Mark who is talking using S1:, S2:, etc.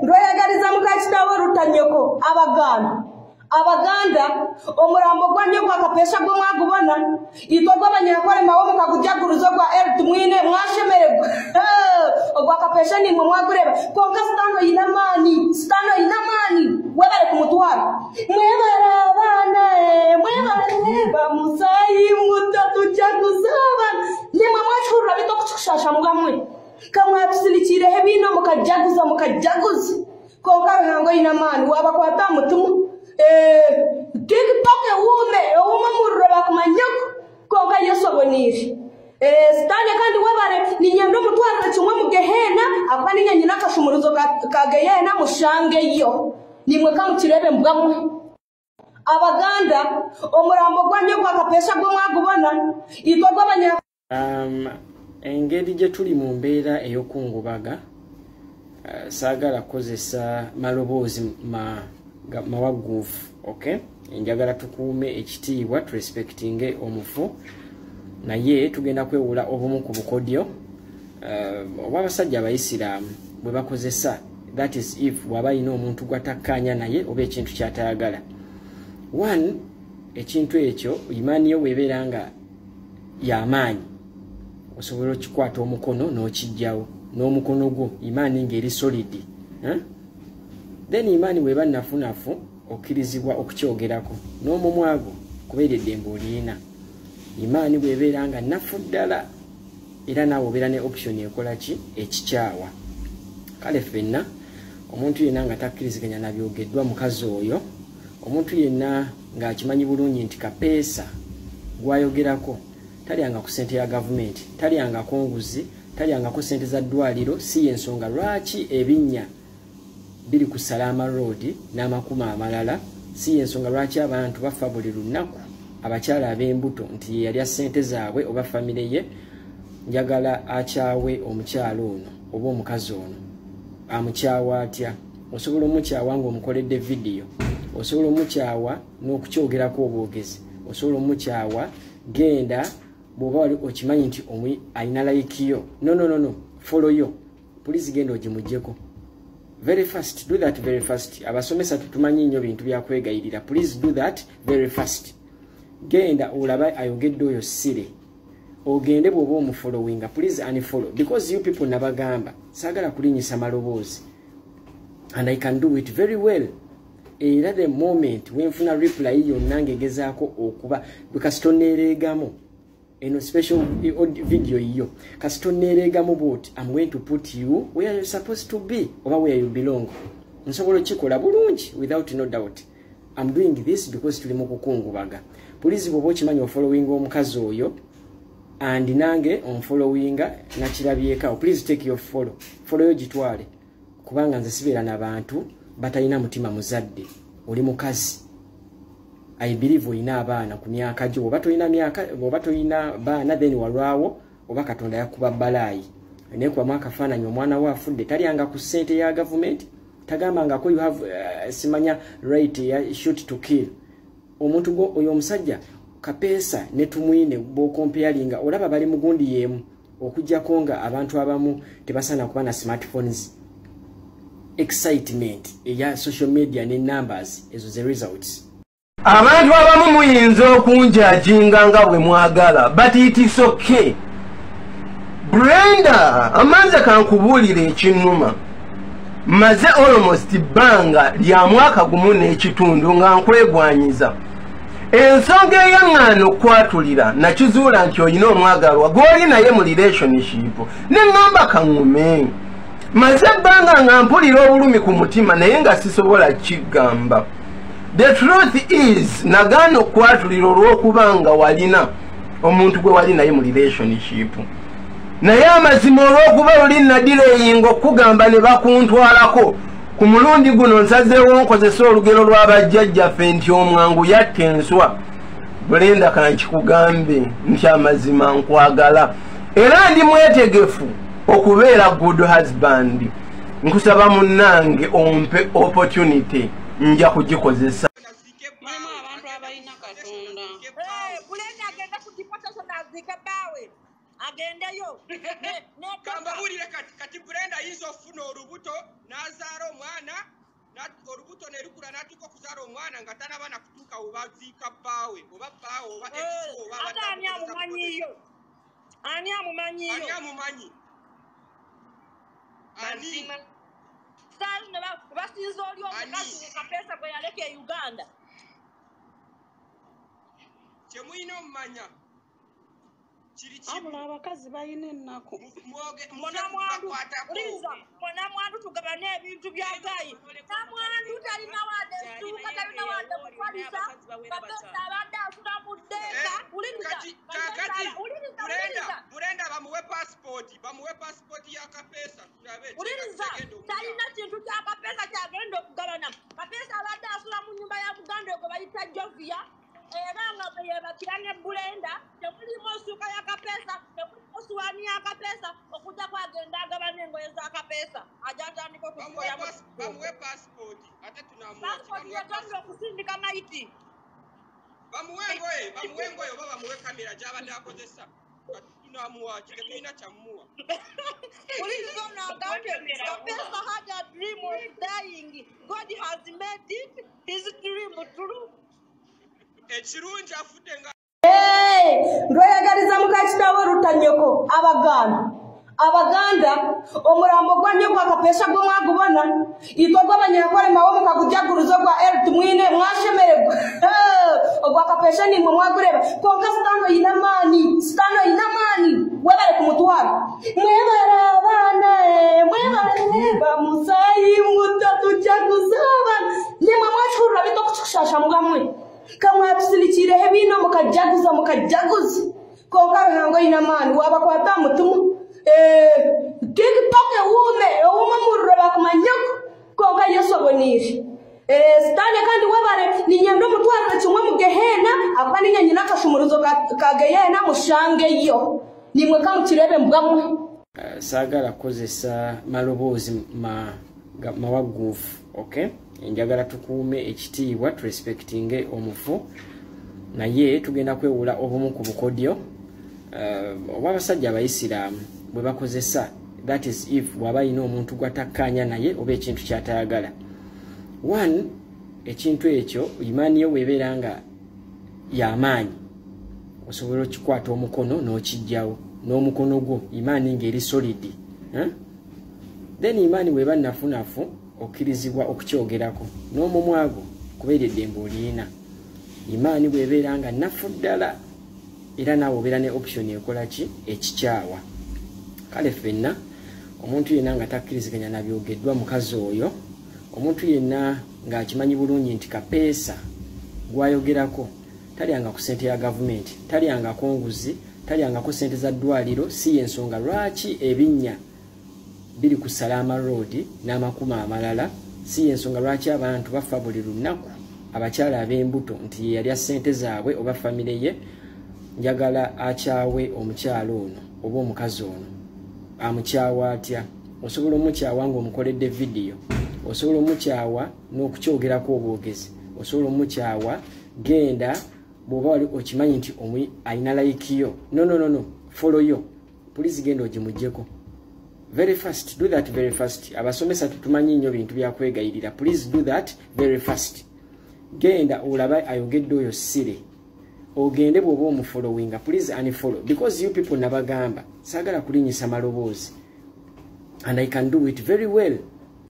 S1: Lweyagaliza mukakitawe rutanyoko abaganda. Abaganda omurambo gwa nyoko akapesha gwe mwagubona itwe gw'abanyakore mawo mukagujaguruzo gwa El Tumwine mwashemererwa ogwa akapesha nimwe mwagureba konka sitano ina mani, sitano ina mani webale kumutwara mwebara abana mwebare bamusayi mutatu jaguzaba nimwe mwachurura bito kushasha mugamwe kamwe tusilikirehe bino mukajaguza mukajaguza konka ruhango ina mani wabakwata mutumu TikTok ewume ewume murura kumanyako konka Yesu abonire sitani kandi wabare ninyendo mutwara kimwe mu gehena akwa ninyanye nakashumuruzo ka gehena mushange yo nimwe kamukirebe mbwamwe abaganda omurambo gwa nyoko akapesha gwe mwagubona itwe gw'abanya
S2: engeri gye tuli mu mbeera ey'okungubaga saagala kozesa maloboozi mawaguufu, okay? Njagala tukuume ekitiibwa, turespectinge omufu, naye tugenda kwewula obumu ku bukodyo obw'abasajja abayisiraamu bwe bakozesa, that is if bw'aba alina omuntu gw'atakkaanya naye oba ekintu ky'atayagala. One, ekintu ekyo imaani yo bw'ebeera nga y'amaanyi osobola okikwata omukono n'okiggyawo n'omukono gwo, imaani ng'eri solid, Then imaani bw'eba nnafunafu okkirizibwa okukyogerako n'omumwa gwo kubeera eddembe olirina. Imaani bw'ebeera nga nnafu ddala era naawe obeera ne option ekola ki ekikyawa. Kale ffenna omuntu yenna nga takkiriziganya na byogeddwa mukazi oyo, omuntu yenna ng'akimanyi bulungi nti Kapeesa gw'ayogerako talyanga ku ssente ya gavumenti, talyangako nguzi, talyangako ssente za ddwaliro, si y'ensonga lwaki ebinnya biri ku Salama Road n'amakuma amalala, si y'ensonga lwaki abantu bafa buli lunaku abakyala ab'embuto nti ye yalya ssente zaabwe oba famire ye. Njagala akyawe omukyala ono oba omukazi ono. Amukyawa atya? Osobola omukyawa ng'omukoledde vidiyo, osobola omukyawa n'okukyogerako obwogezi, osobola omukyawa genda bw'oba wali okimanyi nti alina like yo, no no no no, follow yo, please genda ogimuggyeko very fast, do that very fast. Abasomesa tutumanyi nnyo bintu bya kwegayirira, please do that very fast. Genda olabe ayogedde oyo sire, ogende bw'oba omufollowinga, please unfollow, because you people nabagamba saagala kulinyisa maloboozi and I can do it very well. Era the moment wenfuna reply yonna ngegezaako okuba bwe kasitoneereegamu eno special video yo kasitoneereegamu bwoti, I'm going to put you where you're supposed to be oba where you belong. Nsobola okikola bulungi without no doubt. I'm doing this because tuli mu kukungubaga. Please bw'oba okimanyi ofollowinga omukazi oyo and nange onfollowinga nakirabyekawo, please take your follow, follow yo gitwale, kubanga nze sibeera n'abantu batalina mutima muzadde. Oli mukazi, I believe olina abaana ku myaka gyo, oba tolina myaka, oba tolina baana then walwawo oba Katonda yakuba balaayi naye kubamu akafaananyi omwana we afudde talyanga ku ssente ya gavumenti, tagambangako you have simanya right ya shoot to kill. Omuntu gwo oyo omusajja Kapeesa ne Tumwine bw'okomparinga olaba bali mugundi y'emu, okuggyako nga abantu abamu tebasaana kuba na smartphones. Excitement eya social media ne numbers ezo ze results.
S3: Abantu abamu muyinza okunjajinga nga bwe mwagala, but it is okay. Brenda, amanze kankubuulire ekinnuma. Maze almost bbanga lya mwaka gumu n'ekitundu nga nkwegwanyiza. Ensonga eyaŋŋaana okwatulira nakizuula nti olina omwagalwa gw'oli naye mu relationship, ne ŋŋamba kaŋŋume. Maze ebbanga nga mpulira obulumi ku mutima naye nga sisobola kigamba. The truth is nagaana okwatulira olw'okuba nga walina omuntu gwe wali naye mu relationship. Naye amazima olw'okuba luli nadireyinga okugamba ne bakuntwalako, ku mulundi guno nsazeewo nkozesa olugero lw'abajjajjaffe nti omwangu yatta enswa. Brenda kankikugambe nti amazima nkwagala era ndi mwetegefu okubeera good husband. Nkusaba munnange ompe opportunity, nja kugikozesa.
S4: Mulimu abantu abalina Katonda.
S5: Brenda agenda ku deportation aziike bbaawe.
S1: Agendeyo.
S4: Kambabulire kati Brenda ayinza okufuna olubuto n'azaala omwana, olubuto ne lukula n'atuuka okuzaala omwana nga tanaba na kutuuka obaziika bbaawe oba bbaawe oba ex oba
S1: Ate ani amumanyiiyo? Ani amumanyiiyo?
S4: Ani amumanyi? Ani?
S1: Sitaani ne basinza oli omukazi Kapeesa gwe yaleka e Uganda.
S4: Kye mulina omumanya kiri kimu.
S5: Abula abakazi balina ennaku.
S1: Mwanamwandu tugabane ebintu bya gayi. Namwandu talina wadde essuuka, talina wadde mufalisa. Kapeesa abadde asula mu ddeeka.
S4: Kakati Brenda bamuwe passport, bamuwe passport ya Kapeesa tulabe.
S1: Wuliriza, talina kintu kya Kapeesa kyagenda okugabana. Kapeesa abadde asula mu nnyumba ya Buganda gwe bayita Jovia. Era nga bwe yeebakira ne Brenda, temulimu nsuuka ya Kapeesa, temulimu suwaani ya Kapeesa, okujja kwagenda agabana engoye za Kapeesa. Ajja atandika okuzikola.
S4: Bamuwe passport, ate tunamuwa.
S1: Passport yagenda okusindika mayiti.
S4: Bamuwe engoye oba bamuwe kamera gy'abadde akozesa. Tunamuwa, tetulina kyammuwa.
S1: Wuliriza ono agambye, Kapeesa had a dream of dying. God has made it his dream true.
S4: Ekirungi afudde nga
S1: Ndweyagaliza muka kitaawe Rutanyeko. Abaganda omurambo gwa nyoko Akapeesa gwe mwagubona, itwe gw'Abanyankole mawe mukagujaguruza ogwa El Tumwine mwashemererwa. Ogwa Kapeesa nimwe mwagureba. Konka sitaani oyine amaani, sitaani oyine amaani, webale kumutwara. Mwebale abaana, mwebale bamusayi muto tujaguza abaana. Nimwe mwakihurira bitu okukikushasha mugamwe. Kamwatusinikire ebino mukajaguza mukajaguza. Konka Ruhanga oyine amaani wabakwata mutumu. TikTok ewume muriro bakumanyako. Konka Yesu abonire. Sitani kandi webale ninyenda omutwarire kimwe mu gehena, akuba ninya nyina akashumuruzo ka gehena mushangeyo. Nimwe kamukirebe mbwamwe.
S2: Saagala kukozesa maloboozi mawagguufu, okay? Njagala tukuume ekitiibwa, turespectinge omufu, naye tugenda kwewula obumu ku bukodyo obw'abasajja abayisiraamu bwe bakozesa. That is if bw'aba alina omuntu gw'atakkaanya naye oba ekintu ky'atayagala. One, ekintu ekyo imaani yo bw'ebeera nga y'amaanyi, osobola okikwata omukono n'okiggyawo n'omukono gwo, imaani ng'eri solid. Then imaani bw'eba nnafunafu, okkirizibwa okukyogerako n'omumwa gwo kubeera eddembe olirina. Imaani bw'ebeera nga nnafu ddala, era naawe obeera ne option ekola ki? Ekikyawa. Kale ffenna omuntu yenna nga takkiriziganya nabyogeddwa mukazi oyo, omuntu yenna ng'akimanyi bulungi nti Kapeesa gw'ayogerako talyanga ku ssente ya gavumenti, talyangako nguzi, talyangako ssente za ddwaliro, si y'ensonga lwaki ebinnya biri ku Salama Road n'amakuma amalala, si y'ensonga lwaki abantu bafa buli lunaku, abakyala ab'embuto nti ye yalya ssente zaabwe oba famire ye. Njagala akyawe omukyala ono oba omukazi ono. Amukyawa atya? Osobola omukyawa ng'omukoledde vidiyo, osobola omukyawa n'okukyogerako obwogezi, osobola omukyawa genda bw'oba wali okimanyi nti alina like yo, no, follow yo, please genda ogimuggyeko very fast. Do that very fast. Abasomesa tutumanyi nnyo bintu bya kwegayirira. Please do that very fast. Genda olabe ayogedde oyo sire, ogende bw'oba omufollowinga, please unfollow, because you people nabagamba saagala kulinyisa maloboozi, and I can do it very well.